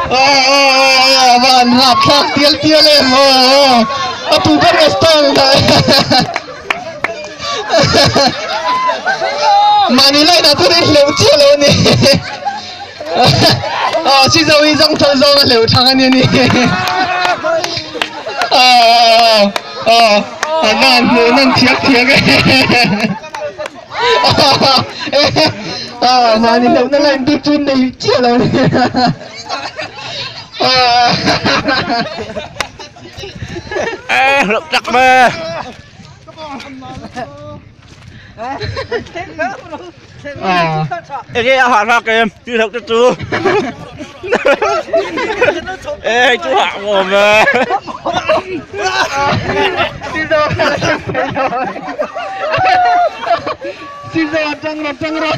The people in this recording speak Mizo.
Aw a van rapthlak tial tial em aw a tu ber nge style dah mahni line ah chuan i hleuh chiah lo a ni aw si zo hi zang thal zawng a hleuh thang a ni a ni aw aw a van hmuh nawm thiak thiak e aw mahni hleuh na line bik chu nei chiah lo a ni Ê, lục chặt mê. Ê, cái họ ra kìa, chú thật cho chú. Ê, chú hạ mồm mê. Scissor, tang ro, tang ro.